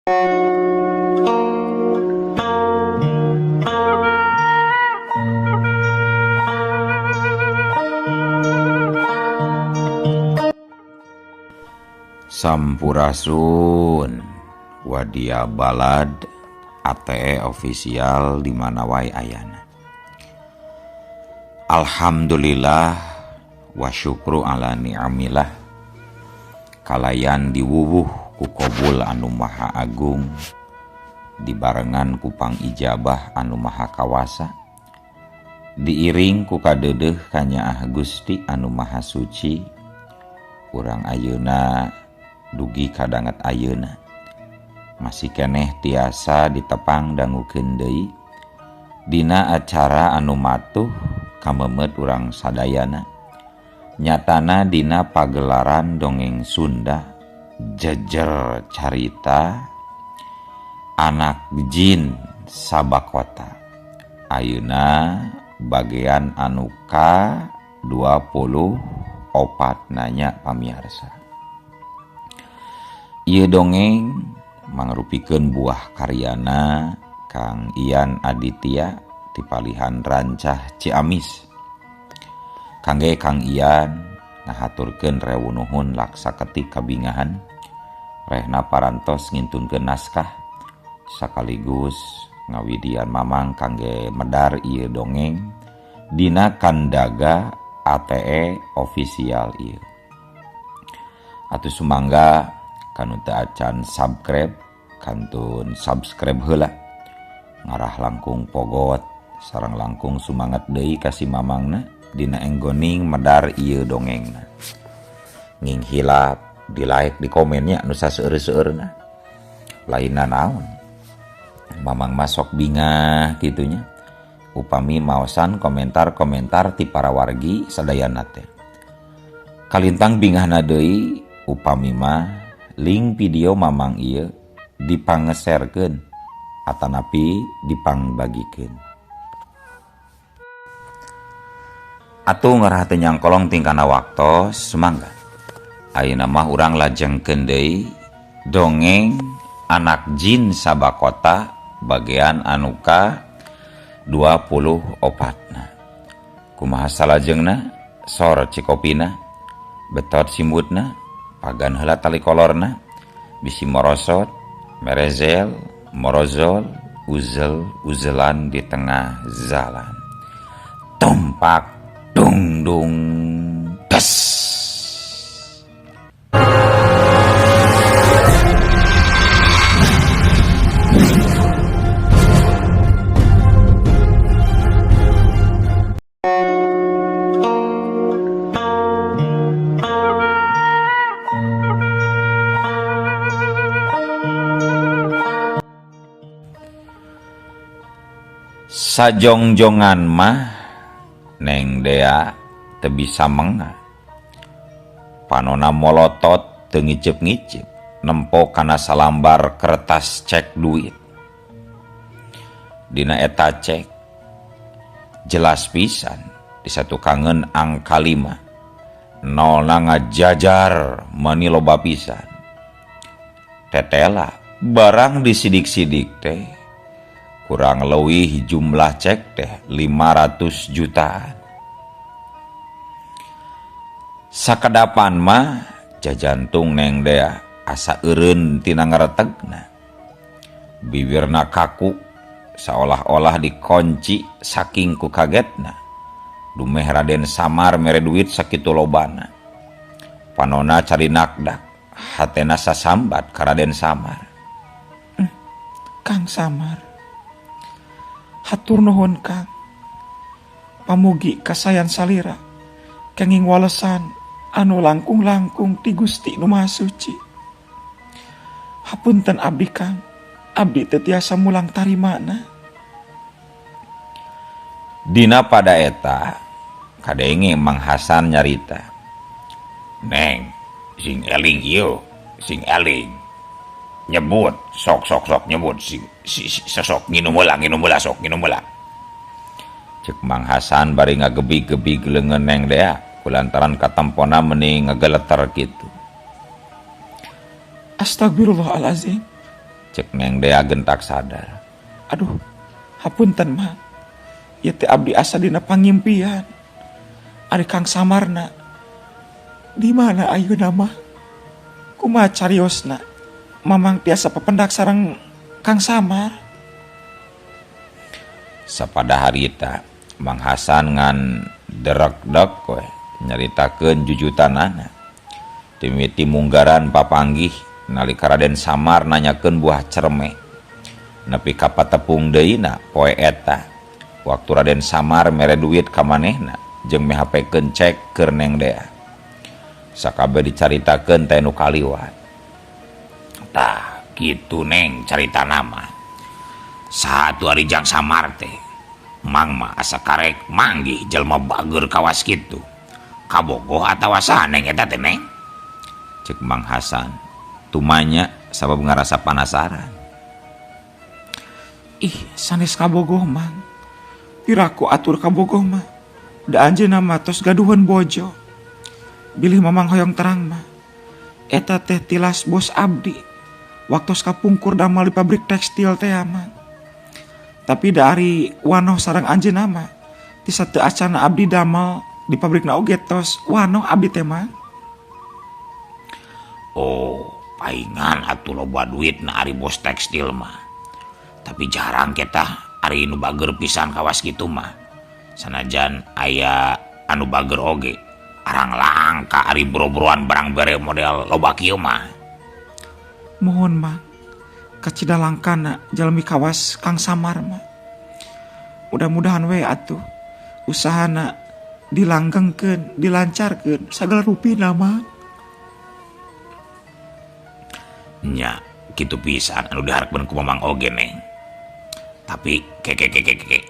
Sampurasun Wadia Balad ATE official di mana wae ayana. Alhamdulillah wa syukru ala ni'amillah kalayan diwuwuh ku kobul anu maha agung dibarengan ku pangijabah anu maha kawasa diiring ku kadeudeuh kanyaah Gusti anu maha suci urang ayeuna dugi kadanget ayeuna masih keneh tiasa ditepang dangukeun deui dina acara anu matuh kamemet urang sadayana nyatana dina pagelaran dongeng Sunda jejer carita anak jin Sabakota ayeuna bagian anu ka 24 nanya pamiarsa. Ieu dongeng mangrupikeun buah karyana Kang Ian Aditya ti palihan Rancah Ciamis. Kangge Kang Ian ngahaturkeun rewu nuhun laksa ketik kabingahan rehna parantos ngintunkeun naskah sakaligus ngawidian mamang kangge medar ieu dongeng dina kandaga ATE official ieu. Atuh sumangga kanu teu acan subscribe kantun subscribe heula ngarah langkung pogot sareng langkung sumanget deui ka si mamangna dina enggoning medar ieu dongengna. Nging hilap di like di komennya nu saseueur-seueurna lainna naon mamang masok bingah kitunya upami maosan komentar-komentar ti para wargi sadayana teh. Kalintang bingahna deui upami mah link video mamang ieu dipangeserkeun atanapi dipangbagikeun. Atuh ngarah teu nyangkolong tingkana waktos sumangga. Ayeuna mah urang lajengkeun deui dongeng anak jin Sabakota bagian anu ka 24-na. Kumaha salajengna? Sor cikopina, betot simbutna, pagan heula tali kolorna, bisi morosot, merezel, morozol, uzel, uzelan di tengah jalan. Tumpak, dung dung, des. Sajongjongan mah Neng Dea teu bisa menga. Panona molotot teu ngicip-ngicip nempo kana salambar kertas cek duit. Dina eta cek jelas pisan disatukangeun angka 5. Nolna ngajajar meuni loba pisan. Tetela barang disidik-sidik teh kurang leuwih jumlah cek teh 500 jutaan. Sakedapan mah jajantung Neng Dea asa eureun tina ngaretegna. Bibirna kaku seolah-olah dikunci saking ku kagetna. Dumeh Raden Samar mere duit sakitu lobana. Panona cari nakdak, hatena sasambat ka Raden Samar. Kang Samar, hatur nuhun Kang. Pamugi kasayan salira kenging walesan anu langkung-langkung ti Gusti nu Maha Suci. Hapunten abdi Kang, abdi teu tiasa mulang tarimana. Dina pada eta kadenge Mang Hasan nyarita. Neng, sing eling ieu, sing eling. Nyebut, sok sok sok nyebut sing sosok nginum heula sok nginum heula. Cek Mang Hasan bari ngagebig-gebig leungeun Neng Dea kulantaran katempona meuni ngageleter kitu. Astagfirullahalazim. Cek Neng Dea gentak sadar. Aduh, hapunten Mang. Ieu teh abdi asa dina pangimpian. Ari Kang Samarna di mana ayeuna mah? Kumaha cariosna? Mamang tiasa papendak sareng Kang Samar. Sapada harita Mang Hasan ngan derek-dek we nyaritakeun jujutanana. Timiti munggaran papanggih nalika Raden Samar nanyakeun buah cerme. Nepi ka patepung deuna poe eta. Waktu Raden Samar mere duit ka manehna jeung mehapekeun cek keur Neng Dea. Sakabeh dicaritakeun teh nu kaliwat. Tah, kitu Neng caritana mah. Saha atuh ari Jang Samar teh? Mang mah asa karek manggih jelema bageur kawas kitu. Kabogoh atawa saha Neng eta teh Neng? Cek Mang Hasan tumanya sabab ngarasa panasaran. Ih, sanes kabogoh Mang. Piraku atur kabogoh mah. Da anjeunna mah tos gaduheun bojo. Bilih Mamang hoyong terang mah. Eta teh tilas bos abdi. Waktos kapungkur damal di pabrik tekstil teh Mang. Tapi da ari wanoh sareng anjeunna mah ti sateu acana abdi damal di pabrikna oge tos wanoh abdi teh Mang. Oh, paingan atuh loba duit na ari bos tekstil mah. Tapi jarang kita ari nu bager pisan kawas kitu mah. Sanajan aya anu bager oge. Arang langka ari boro-boroan barang bere model loba kieu mah. Mohon Mang, kacida langkana jalmi kawas Kang Samar mah. Mudah-mudahan we atuh usahana dilanggengkeun, dilancarkeun sagala rupina mah. Nya, kitu pisan anu diharepkeun ku Mamang oge Neng. Tapi keke.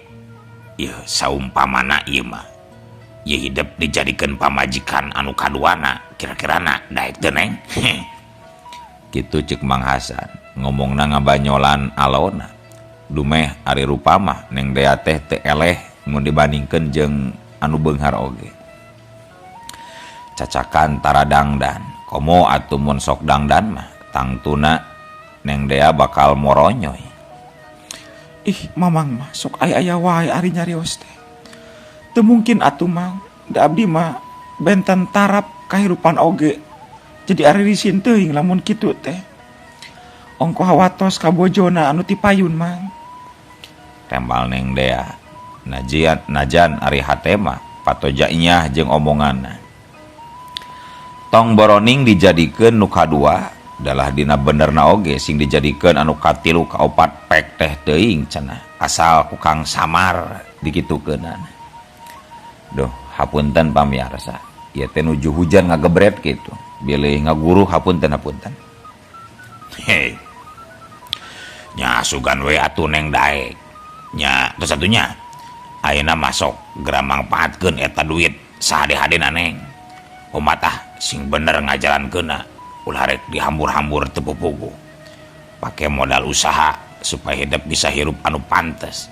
Yeuh saumpamana ieu mah. Ieu hidep dijadikeun pamajikan anu kaduana, kira-kirana daek teu Neng? Kitu cek Mang Hasan, ngomongna ngabanyolan alona. Dumeh ari rupa mah Neng Dea teh teu eleh mun dibandingkeun jeung anu beunghar oge. Cacakan tara dangdan, komo atuh mun sok dangdan mah tangtuna Neng Dea bakal moronyoy. Ih, Mamang mah sok aya-aya wae ari nyarios teh. Teu mungkin atuh Mang, da abdi mah benten tarap kahirupan oge. Jadi ari risin teuing lamun kitu teh. Ongko hawatos ka bojona anu tipayun Mang. Tembal Neng Dea. Najian najan ari hate mah patoja nyah jeung omonganna. Tong boroning dijadikeun nu kadua dalah dina benerna oge sing dijadikeun anu katilu kaopat pek teh teuing cenah asal ku Kang Samar dikitukeunana. Duh, hapunten pamiarsa. Ieu teh nuju hujan ngagebret kitu. Bilih ngaguruh hapunten hapunten. Hei. Nya sugan we atuh Neng daek. Nya terus satunya ayeuna masuk geura mangpaatkeun eta duit sahade-hadena Neng. Umatah sing bener ngajalankeunna ulah rek dihambur-hambur teu pupugu. Pake modal usaha supaya hidup bisa hirup anu pantes.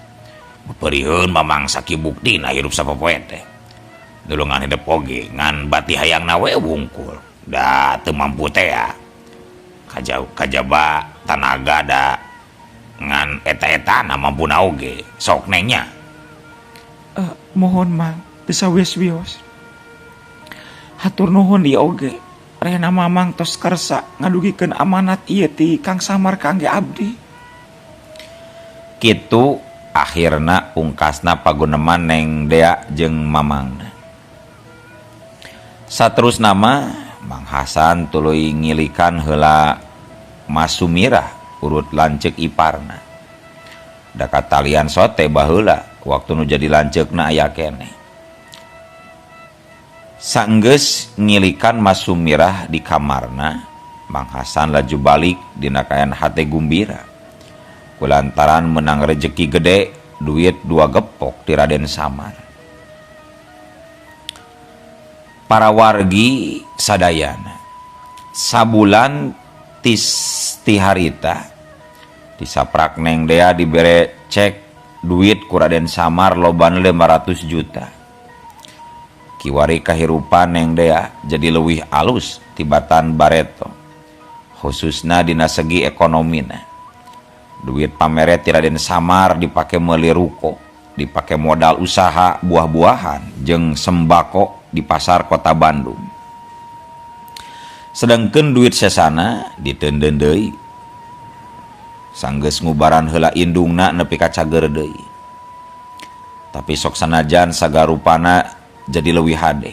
Beupeurieun Mamang sakibuktina hirup sapopoe teh. Nulungan hidup oge ngan bati hayangna we wungkul. Da teu mampu teh ya. Kajaba tanaga da ngan eta-etana mampuna oge. Sok Neng nya. Mohon Mang, teu sawios-wios. Hatur nuhun ieu oge. Rehna Mamang tos kersa ngadugikeun amanat ieu ti Kang Samar kangge abdi. Kitu akhirna pungkasna paguneman Neng Dea jeung Mamangna. Saterusna mah Mang Hasan tuluy ngilikan heula Mas Sumirah urut lanceuk iparna. Da katalian sote baheula waktu nu jadi lanceukna aya keneh. Sanggeus ngilikan Mas Sumirah di kamarna, Mang Hasan laju balik dina kaayaan hate gumbira. Kulantaran menang rejeki gede, duit 2 gepok ti Raden Samar. Para wargi sadayana sabulan ti harita disaprak Neng Dea dibere cek duit ku Raden Samar lobana 500 juta. Kiwari kahirupan Neng Dea jadi leuwih alus tibatan bareto, khususna dina segi ekonomina. Duit pamere ti Raden Samar dipake meuli ruko, dipake modal usaha buah-buahan jeung sembako di pasar kota Bandung. Sedangkeun duit sesana diteundeun deui. Sanggeus ngubaran heula indungna nepi ka cager deui. Tapi sok sanajan sagarupana jadi leuwih hade.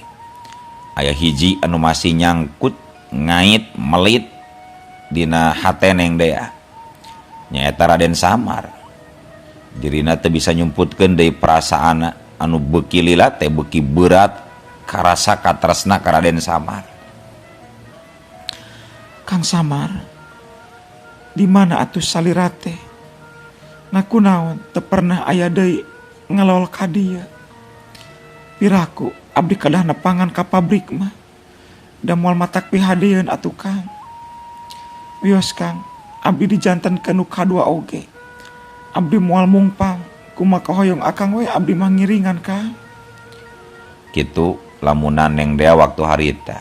Aya hiji anu masih nyangkut ngait melit dina hate Neng Dea. Nyaeta Raden Samar. Dirina teu bisa nyumputkeun deui perasaanna anu beuki lila teh beuki berat karasa katresna ka Raden Samar. Kang Samar, di mana atuh salira teh? Na kunaon teu pernah aya deui ngelol ka dieu. Piraku abdi kedah nepangan ka pabrik mah. Da moal matak pihadeun atuh Kang. Wios Kang, abdi dijantenkeun nu kadua oge. Abdi moal mungpang, kumaha kahoyong akang we abdi mah ngiringan Kang. Kitu lamunan Neng Dea waktu harita.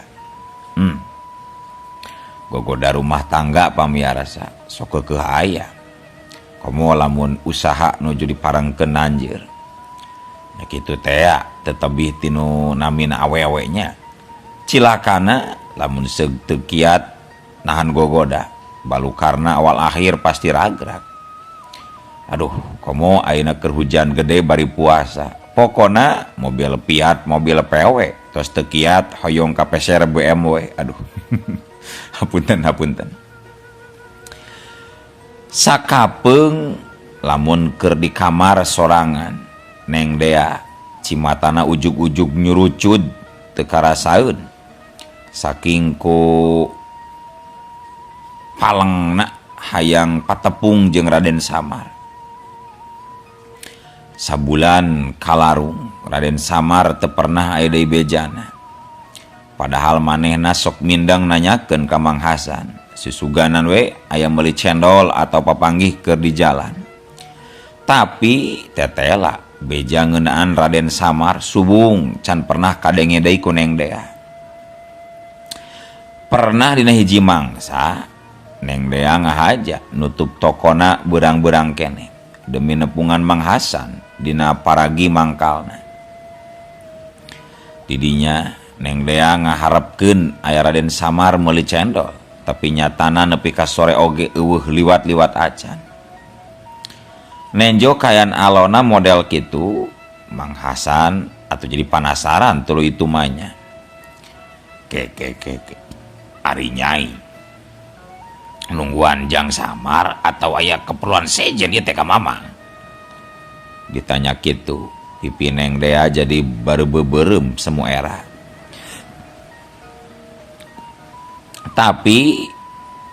Gogoda rumah tangga pamiarsa sok keukeuh aya. Komo lamun usaha nuju diparengkeun nanjeur. Nya kitu tea tetebih tinu namina awewe-nya. Cilakana lamun seug teu kiat nahan gogoda, balukarna awal akhir pasti ragrag. Aduh, komo ayeuna keur hujan gede bari puasa. Pokona mobil Fiat, mobil PW, tos teu kiat hoyong ka peser BMW. Aduh. Hapunten, hapunten. Sakapeung lamun keur di kamar sorangan, Neng Dea cimatana ujug-ujug nyurucud teu karasaeun. Saking ku palengna hayang patepung jeung Raden Samar. Sabulan kalarung Raden Samar teu pernah aya deui bejana. Padahal manehna sok mindang nanyakeun ka Mang Hasan. Susuganan we aya meuli cendol atau papanggih keur di jalan. Tapi tetela beja ngeunaan Raden Samar subung can pernah kadenge deui ku Neng Dea. Pernah dina hiji mangsa Neng Dea ngahaja nutup tokona beurang-beurang keneh demi nepungan Mang Hasan dina paragi mangkalna. Didinya Neng Dea ngaharepkeun aya Raden Samar meuli cendol, tapi nyatana nepi ka sore oge eueuh liwat-liwat acan. Nenjo kayan alona model kitu, Mang Hasan atuh jadi panasaran tuluy itu mah nya. Ke ke ke ke. Ari nyai nungguan Jang Samar atau aya keperluan sejen ieu teh ka Mamang. Ditanya kitu, pipi Neng Dea jadi baru beubeurem semua era. Tapi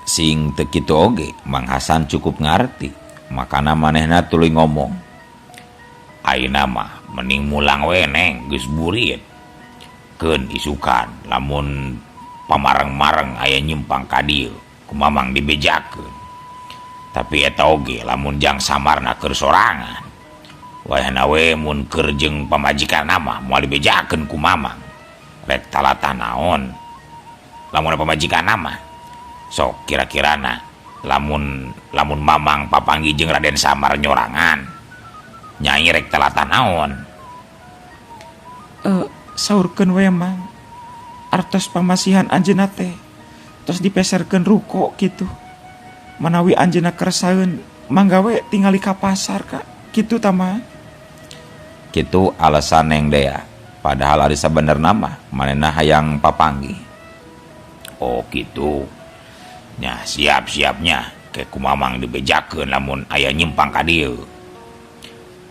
sing teu kitu oge Mang Hasan cukup ngarti, makana manehna tuluy ngomong. Ayeuna mah mending mulang we Neng, geus burit. Keun isukan lamun pamareng-mareng aya nyimpang ka dieu, ku Mamang dibejakeun. Tapi eta oge lamun Jang Samarna keur sorangan. Wayahna we mun keur jeung pamajikanna mah moal dibejakeun ku Mamang. Rek talatah naon lamun pamajikanna mah. Sok kira-kirana lamun Mamang papanggih jeung Raden Samar nyorangan, nyai rek talatah naon? Saurkeun we Mang. Artos pamasihan anjeunna teh tos dipeserkeun ruko kitu. Manawi anjeunna keresaeun mangga we tingali ka pasar ka. Kitu ta mah. Kitu alasan Neng Dea. Padahal ari sabenerna mah manehna hayang papanggih. Oh kitu. Nya siap-siapnya ke ku Mamang dibejakeun lamun aya nyimpang ka dieu.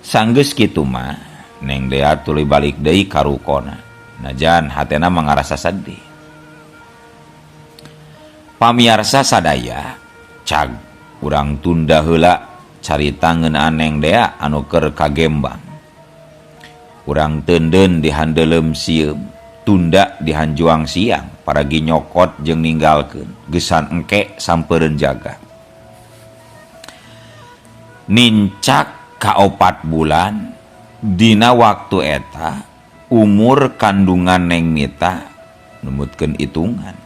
Sanggeus kitu mah Neng Dea tuluy balik deui ka rukona. Najan hatena mah ngarasa sedih. Pamiarsa sadaya, cag urang tunda heula carita ngeunaan Neng Dea anu keur kagembang. Urang teundeun di handeuleum sieum, tunda di hanjuang siang, paragi nyokot jeung ninggalkeun, geusan engke sampeureun jaga. Nincak ka 4 bulan dina waktu eta umur kandungan Neng Mita numutkeun hitungan.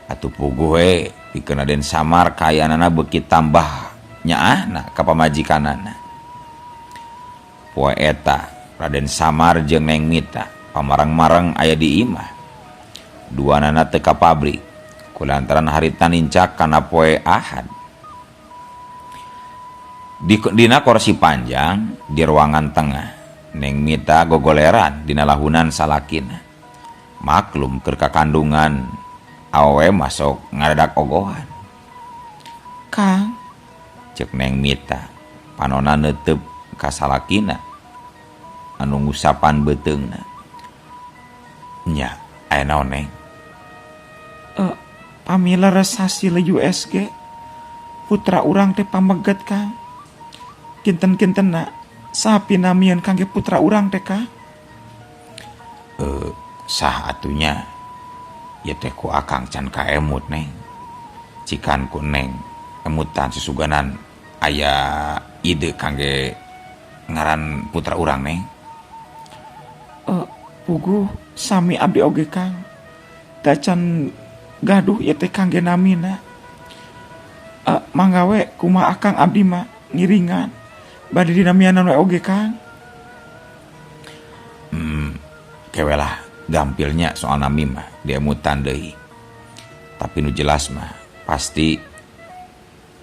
Atuh puguh we pikeun Raden Samar kayanana beuki tambah Nyaahna ka pamajikanana. Poe eta Raden Samar jeung Neng Mita pamarang-marang aya di imah. Duanana teu ka pabrik kulantaran harita nincak kana poe Ahad. Di dina korsi panjang di ruangan tengah, Neng Mita gogoleran dina lahunan salakina. Maklum keur kakandungan awewe mah sok ngadadak ogohan. Kang, Cek Neng Mita, panona neuteup ka salakina anu ngusapan beuteungna. Nya, aya naon Neng? Pami leres hasil USG putra urang teh pameget Kang. Kinten-kintenna saha pinamieun kangge putra urang teh Kang? Sah atunya ieu teh ku akang can kaemut Neng. Cikan ku Neng emutan susuganan aya ide kangge ngaran putra urang Neng. Puguh sami abdi oge Kang. Da can gaduh ieu teh kangge namina. Mangga we kumaha akang abdi mah ngiringan. Bade dinamianan we oge Kang. Kewe lah gampilnya soal nami mah diemutan deui. Tapi nu jelas mah pasti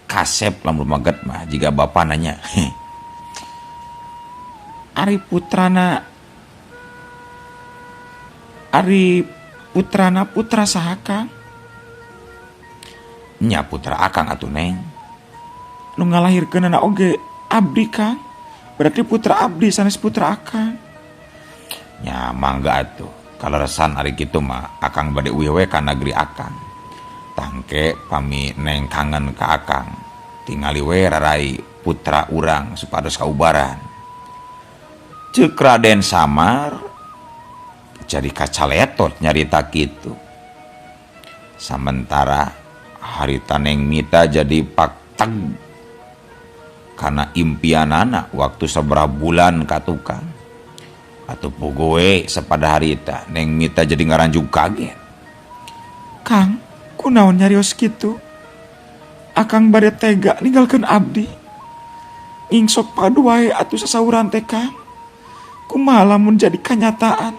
kasep lamun maget mah jiga bapa nanya. Ari putrana putra saha Kang? Nya putra akang atuh Neng. Nu ngalahirkeunana oge abdi Kang. Berarti putra abdi sanes putra akang. Nya mangga atuh. Kaleresan ari kitu mah akang bade uih we ka nagri akang. Tangke pami Neng kangen ka akang. Tingali we rarai putra urang supados kaubaran. Ceuk Raden Samar jadi kacaletot nyarita kitu. Samentara harita Neng Mita jadi pakteg kana impianana waktu sabaraha bulan ka tukang. Atuh pogoe sapada harita Neng Mita jadi ngaranjug kaget. Kang, kunaon nyarios kitu? Akang bade tega ninggalkeun abdi. Ngingsok padu wae atuh sasauran teh Kang. Kumaha lamun jadi kanyataan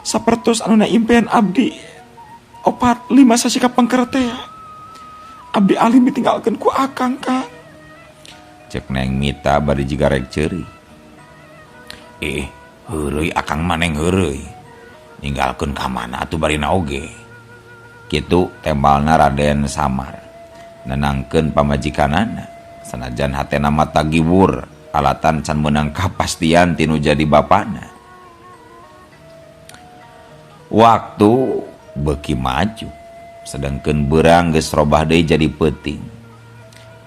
sapertos anu na impian abdi 4-5 sasi kapengker teh. Abdi alim ditinggalkeun ku akang Kang. Cek Neng Mita bari jiga rek ceuri. Heureuy akang mah Neng heureuy. Ninggalkeun ka mana atuh barina oge. Kitu tembalna Raden Samar. Nenangkeun pamajikanana. Sanajan hatena mah tagiwur, alatan can meunang kapastian tinu jadi bapana. Waktu beuki maju, sedangkeun beurang geus robah deui jadi peuting.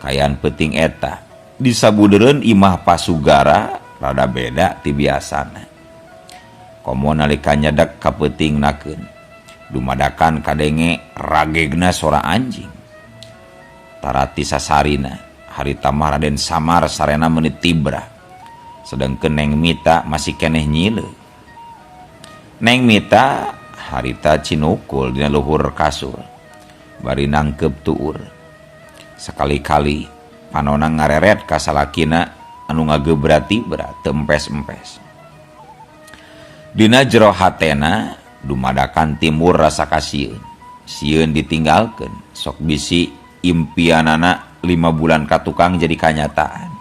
Kaayaan peuting eta disabudeureun imah pasugara rada beda ti biasana. Komo nalika nyedak ka peuting nakeun, dumadakan kadenge ragegna sora anjing. Tarati sasarina, harita mah Raden Samar sarena meuni tibra. Sedangkeun Neng Mita masih keneh nyileu. Neng Mita harita cinukul dina luhur kasur, bari nangkep tuur. Sekali-kali panona ngareret ka salakina anu ngagebra tibra teu empes-empes. Dina jero hatena dumadakan timur rasa kasieun. Sieun ditinggalkeun, sok bisi impianana 5 bulan ka tukang jadi kanyataan.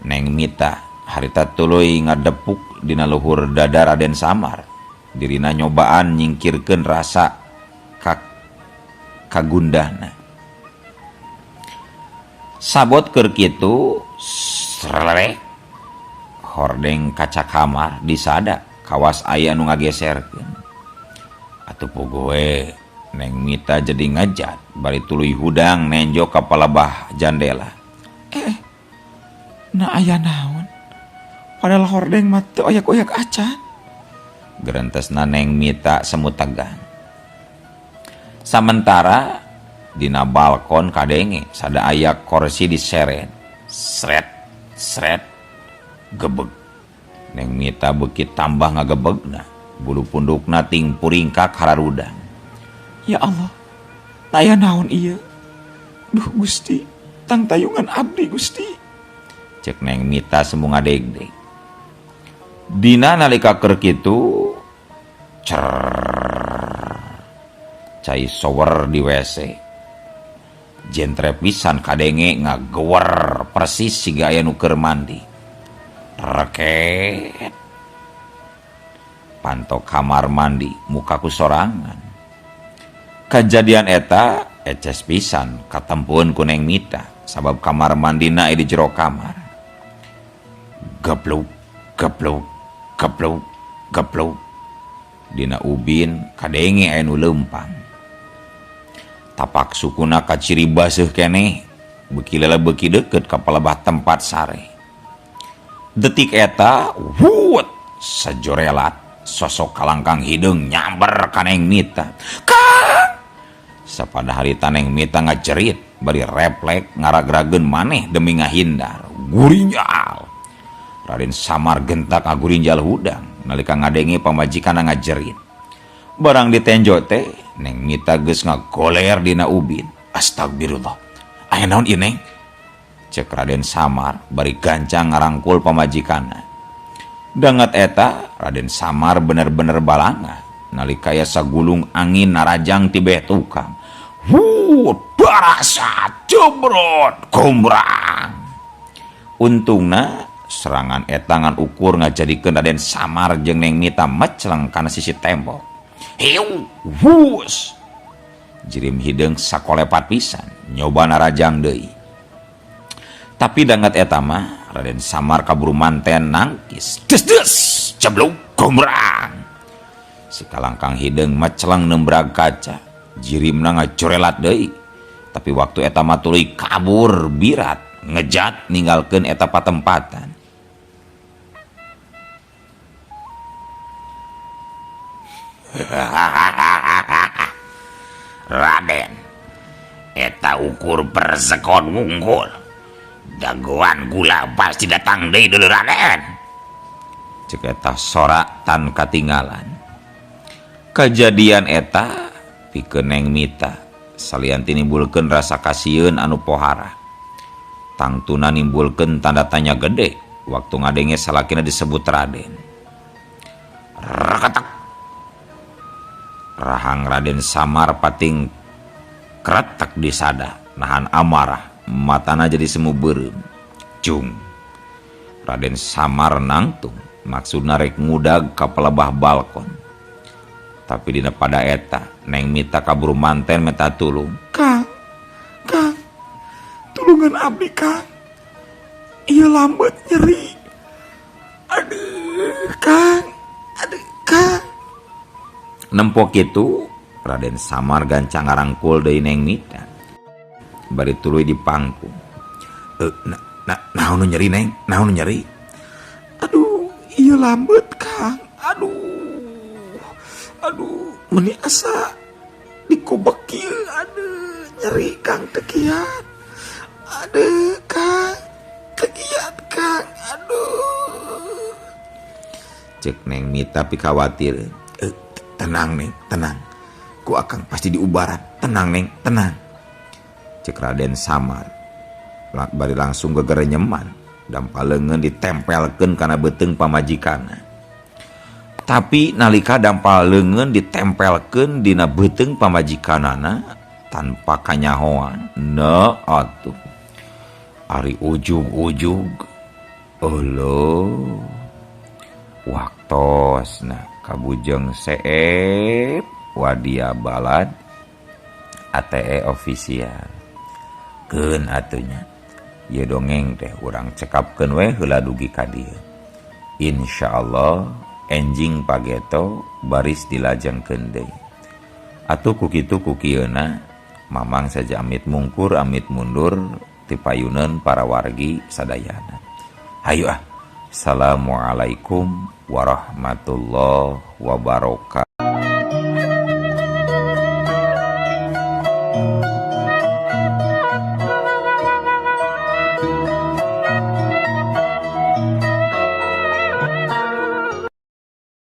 Neng Mita harita tuluy ngadepuk dina luhur dada Raden Samar. Dirina nyobaan nyingkirkeun rasa kagundahna. Sabot keur kitu srelek hordeng kaca kamar disada kawas aya nu ngageserkeun. Atuh pogoe Neng Mita jadi ngajat bari tuluy hudang nenjo ka palebah jandela. Na aya naon? Padahal hordeng mah teu oyak-oyak acan. Gerentesna Neng Mita semut tegang. Samentara dina balkon kadenge sada aya korsi diseret. Sret, sret, gebeg. Neng Mita beuki tambah ngagebegna. Bulu pundukna ting puringkak hararudang. Ya Allah, aya naon ieu? Duh Gusti, Tangtayungan abdi Gusti. Cek Neng Mita semu ngadegdeg. Dina nalika keur kitu cer cai shower di WC. Jentre pisan kadenge ngagewer persis siga aya nu keur mandi. Reket. Panto kamar mandi muka ku sorangan. Kajadian eta eces pisan katempueun ku Neng Mita sabab kamar mandina di jero kamar. Gebluk gebluk gebluk gebluk. Dina ubin kadenge aya nu leumpang. Tapak sukuna kaciri baseuh keneh beuki lele beuki deukeut ka palebah tempat sare. Detik eta wut sajorelat sosok kalangkang hideung nyamber ka Neng Mita. Kang! Sapada harita Neng Mita ngajerit bari reflek ngaragrageun maneh demi ngahindar. Gurinjal. Raden Samar gentak ngagurinjal hudang nalika ngadenge pamajikanna ngajerit. Barang ditenjo teh Neng Mita geus ngagoler dina ubin. Astagfirullah. Aya naon ieu Neng? Cek Raden Samar bari gancang ngarangkul pamajikanna. Danget eta Raden Samar bener-bener balanga nalika aya sagulung angin narajang ti beh tukang. Wut, barasa jebrot gombrang. Untungna serangan eta ngan ukur ngajadikeun Raden Samar jeung Neng Mita mecleng kana sisi tembok. Hiu, wus. Jirim hideung sakolepat pisan nyoba narajang deui. Tapi danget eta mah Raden Samar kaburu manten nangkis. Des des, jeblok gombrang. Si kalangkang hideung meceleng nembrag kaca. Jirimna ngacorelat deui. Tapi waktu eta mah tuluy kabur birat ngejat ninggalkeun eta patempatan. Raden, eta ukur persekon wungkul. Dagoan gula pasti datang deui dulu Raden. Cek eta sorak tan katinggalan. Kajadian eta pikeun Neng Mita salian tinimbulkeun rasa kasieun anu pohara. Tangtuna nimbulkeun tanda tanya gede waktu ngadenge salakina disebut Raden. Reketek. Rahang Raden Samar pating kretek disada nahan amarah, matana jadi semu beureum. Cung. Raden Samar nangtung maksudna rek ngudag ka pelebah balkon. Tapi dina pada eta Neng Mita kaburu manten meta tulung. Kang, Kang, tulungan abdi Kang. Ieu lambeut nyeri. Aduh, Kang. Aduh, Kang. Nempok kitu Raden Samar gancang ngarangkul deui Neng Mita. Bari tuluy dipangku. Naon nu nyeri Neng? Naon nu nyeri? Aduh, ieu lambeut Kang. Aduh. Aduh, meni asa dikobek kieu. Aduh, nyeri Kang teu kiat. Aduh, Kang. Teu kiat Kang. Aduh. Cek Neng Mita pikawatir. Tenang Neng, tenang. Ku akang pasti diubaran. Tenang Neng, tenang. Cek Raden Samar. Bari langsung gegerenyeman. Dampal leungeun ditempelkeun kana beuteung pamajikanna. Tapi nalika dampal leungeun ditempelkeun dina beuteung pamajikanana tanpa kanyahoan. Na atuh. Ari ujug-ujug. Euleuh. Waktosna kabujeng seep wadia balad ATE official. Keun atunya. Ieu dongeng teh urang cekapkeun we heula dugi ka dieu. Insyaallah enjing pageto baris dilajengkeun deui. Atuh ku kitu ku kieuna mamang saja amit mungkur amit mundur ti payuneun para wargi sadayana. Hayu ah. Assalamualaikum warahmatullahi wabarakatuh.